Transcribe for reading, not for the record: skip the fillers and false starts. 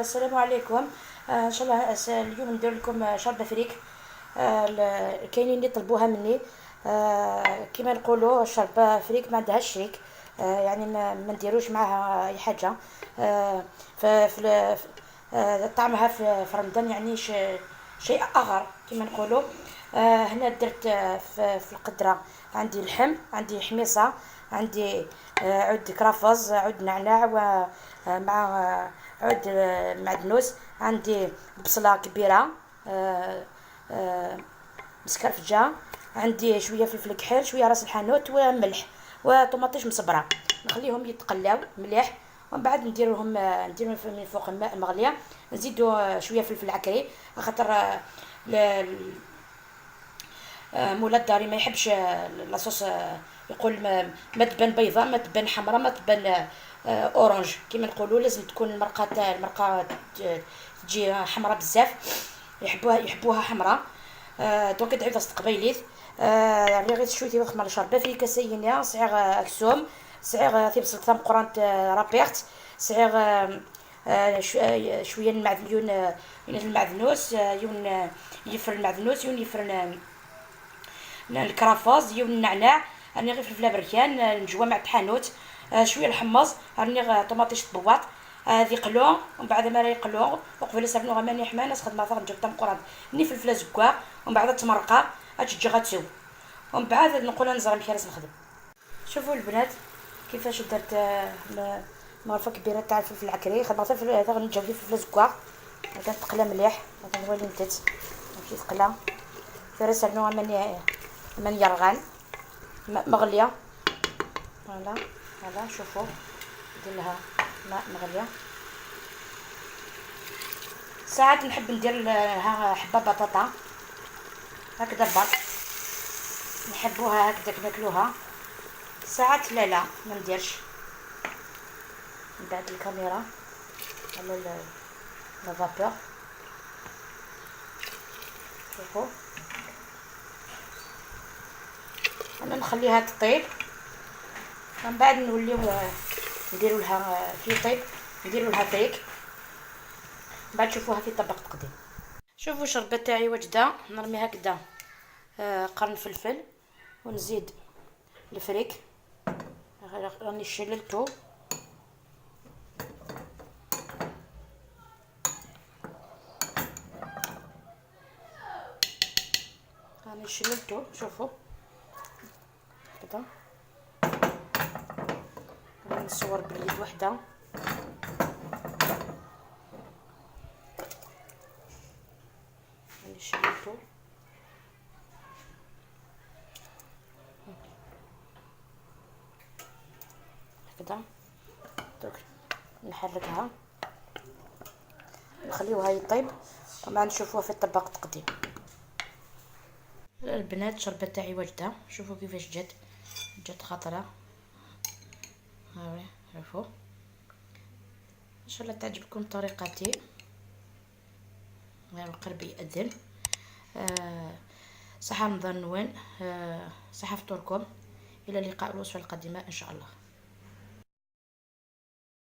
السلام عليكم. ان شاء الله اليوم ندير لكم شربة فريك. كاينين اللي طلبوها مني. كيما نقولوا شربة فريك ما عندهاش شريك، يعني ما نديروش معاها اي حاجة. طعمها في رمضان يعني شيء اخر كيما نقولوا. هنا درت في القدرة عندي اللحم، عندي حميصه، عندي عود كرافز، عود نعناع ومع عود معدنوس، عندي بصله كبيرة مسكرفجه، عندي شوية فلفل كحل، شوية راس الحانوت وملح وطوماطيش مصبره. نخليهم يتقلاو مليح ومن بعد نديرهم من فوق الماء المغليه، نزيدو شوية فلفل عكري خاطر مولا الداري ما يحبش la sauce، يقول ما تبان بيضاء، ما تبان حمراء، ما تبان orange كيما نقولوا. لازم تكون المرقه تجي حمراء بزاف، يحبوها حمراء. donc دعيو تقبيليت ري غير شوية خمر شربه في كاسينيا صعيغ اكسوم، صعيغ تيبصل ثام قرانت رابيرت، صعيغ شوية المعدنيون، المعدنوس يون يفر المعدنوس، يون يفر الكرافاز، يون النعناع، راني غير فلفله بركان نجوا مع الحانوت، شوية الحمص، راني غير طوماطيش بواط هذه قلو. ومن بعد ما يقلو وقبل سافنو غماني حمان خدمة ثغ نجيب تام قران ني فلفله زكوا، ومن بعد تمرقه تجي غتسو، ومن بعد نقول نزرع مكان نخدم. شوفوا البنات كيفاش درت مغرفه كبيرة تاع الفلفل العكري، خدمة فلفل هذا نجيب فيه فلفله زكوا كتقلى مليح، هو اللي نتت ماشي تقلى فراس سافنو غماني من يرغان مغليه. voilà voilà شوفوا ندير لها ماء مغليه. ساعات نحب ندير لها حبه بطاطا هكذا برك، نحبوها هكذاك ناكلوها. ساعات لا لا ما نديرش. من بعد الكاميرا على la vapeur. شوفوا انا نخليها تطيب، من بعد نوليو نديرو لها في طيب، نديرو لها فريك، من بعد تشوفوها في طبق تقديم. شوفوا الشربه تاعي واجدة، نرمي هكذا قرن فلفل ونزيد الفريك راني شللته. راني شللته شوفوا هكذا. نصور باليد وحده. راني شللته. هكذا دوك نحركها نخليوها يطيب ومع نشوفوها في الطبق التقديم. البنات الشربه تاعي واجدة، شوفوا كيفاش جات خطره. هاوي شوفوا، ان شاء الله تعجبكم طريقتي. قربي يأذن. صحة رمضان نوان، صحة فطوركم. الى اللقاء الوصفة القادمة ان شاء الله.